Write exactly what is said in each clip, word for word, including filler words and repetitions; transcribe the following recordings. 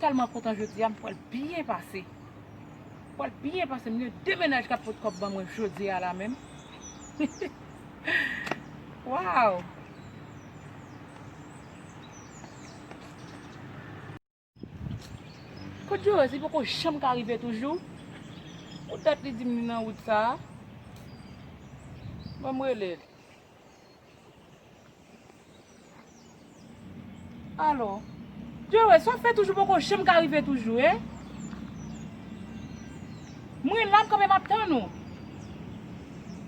Tèlman kontan jodi a, m pral byen pase. M pral byen pase. M gen de mennaj k ap pot kòb ban mwen jodi a la menm. Waw! Kot Joe, li poko janm ka rive toujou? Pou dat li di m li nan wout sa a. Ban m rele l. Alo. Joe, sa w fè toujou poko janm ka rive toujou, e? Mwen la, m kanpe, m ap tann ou.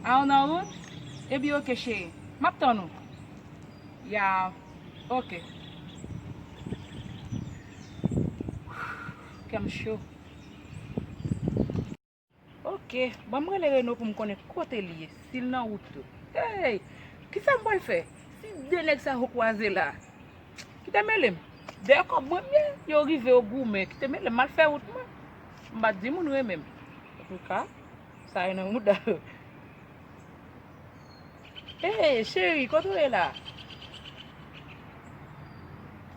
A, ou nan wout? Epi, oke, cheri. M ap tann ou. Ya, oke. Kè m cho. Oke, ban m rele Reno pou m konnen kote l ye, si l nan wout tou. Hey, kisa m pral fè? Si de nèg sa yo kwaze la, kite mele m. Dèyè kòb mwen m ye, yo rive yo goumen. Kite mele m, m al fè wout mwen. M pa t di moun renmen m. Antouka, sa yo nan mouda yo. Hey, cheri, kote w ye la?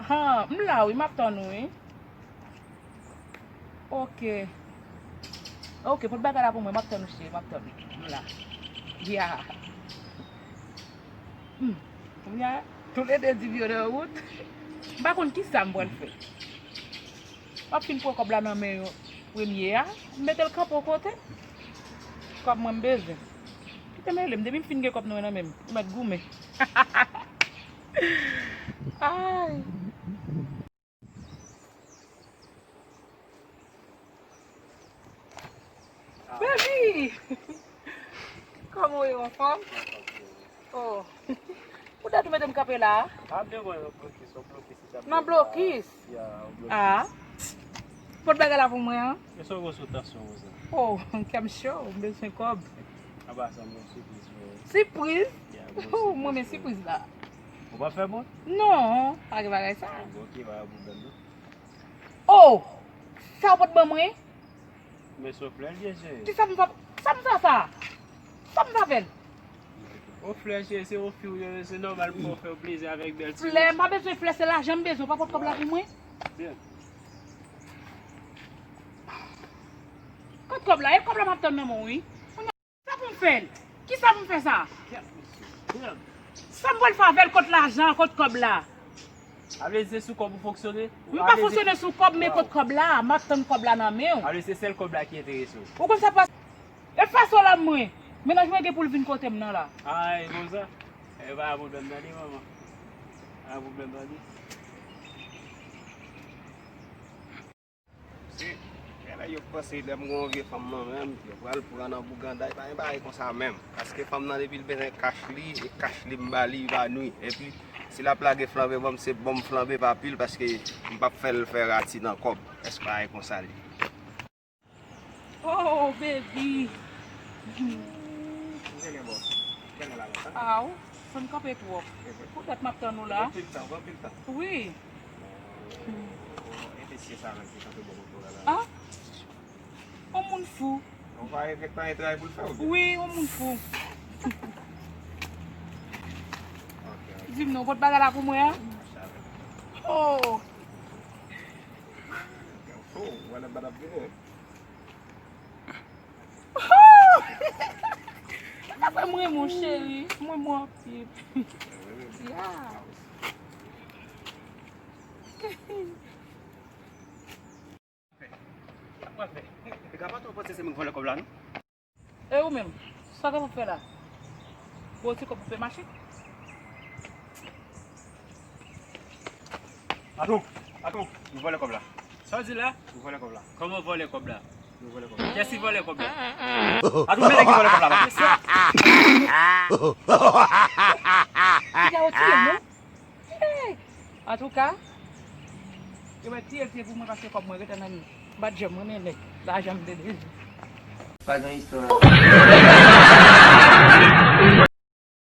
Han, m la wi, m ap tann ou wi. Oke. Oke, pot bagay la pou mwen, m ap tann ou cheri, m ap tann ou. M la. Ya. Hmm. Kounye a, toulede di m yo nan wout. M pa konn kisa m pral fè. M ap fin pran kòb la nan men yo premye a, m mete l kanpe yon kote. Kòb mwen m bezwen. Kite mele m, depi m fin gen kòb nan men m, ou mèt goumen. Ay. Baby! Kòman w ye, anfòm? Oh. Poutèt ou mete m kanpe la a? Ah, men mwen nan blokis, nan blokis. Nan blokis? Ya, blokis. Ah. Pot bagay la pou mwen an? E sa w gen sou tansyon konsa? Oh, kè m cho, m bezwen kòb. Apa sa, m gen sipriz pou ou. Sipriz? Ya, m gen sipriz pou ou. Mwen men sipriz la. Ou pa fè mwen? Non, pa gen bagay sa. Bon, oke, pa gen pwoblèm non. Oh! Sa w pot ban mwen? Men se yon flè l ye, cheri. Kisa m va, sa m fè sa? Sa m fè avè l? Yon flè, cheri, se yon fi w ye, se nòmal pou w fè w plezi avèk bèl ti flè, m pa bezwen flè, se lajan m bezwen, w pa pot kòb la pou mwen? Byen. Kot kòb la? E kòb la m ap tann nan men w, wi. Sa pou m fè l? Kisa pou m fè sa? Kèt, mesye. Sa m pral fè avè l? Kot lajan, kot kòb la? A vle di se sou kòb ou fonksyone? M pa fonksyone sou kòb, men kot kòb la? M ap tann kòb la nan men w. A vle di se sèl kòb la ki enterese w? Ou konn sa pa. E fason la mwen. Mennaj mwen gen pou l vin kote m nan la. Ah, e konsa? E pa pwoblèm nan li, manman. Pa pwoblèm nan li. Se, genlè yo panse lè m gen yon vye fanm nan men m, yo pral pran nan bouganda, e pa gen bagay konsa menm. Paske fanm nan depi l bezwen kach li, e kach li m ba li, li pa nwi. Epi, si l ap lage flanbe ban m, se ban m flanbe pa pil, paske m p ap fè l fè rati nan kòb. Èske pa gen konsa l ye? Oh, baby! Aw, sa m kanpe twòp. Poutèt m ap tann ou la. Wi. Ah? Yon moun fou. Wi, yon moun fou. Di m non, pot bagay la pou mwen an? Oh! Apre mwen, mon cheri, mwen, mwen anpil. Ya. Sa w ap fè? Piga pa twò panse se mwen k vòlè kòb la, non? E ou menm, sa w gen pou fè la? Bon, ti kòb pou fè mache? Atou, Atou, nou vòlè kòb la. Sa w di la? Nou vòlè kòb la. Kòman vòlè kòb la? Nou vòlè kòb la. Kiyès ki vòlè kòb la? Atou, men nèg ki vòlè kòb la, pa. Piga yo tiye m, non? Hey! Antouka, yo mèt tiye l tiye pou mwen paske kòb mwen rete nan men m. M pa t janm renmen nèg. Lajan m te bezwen. Pa gen istwa.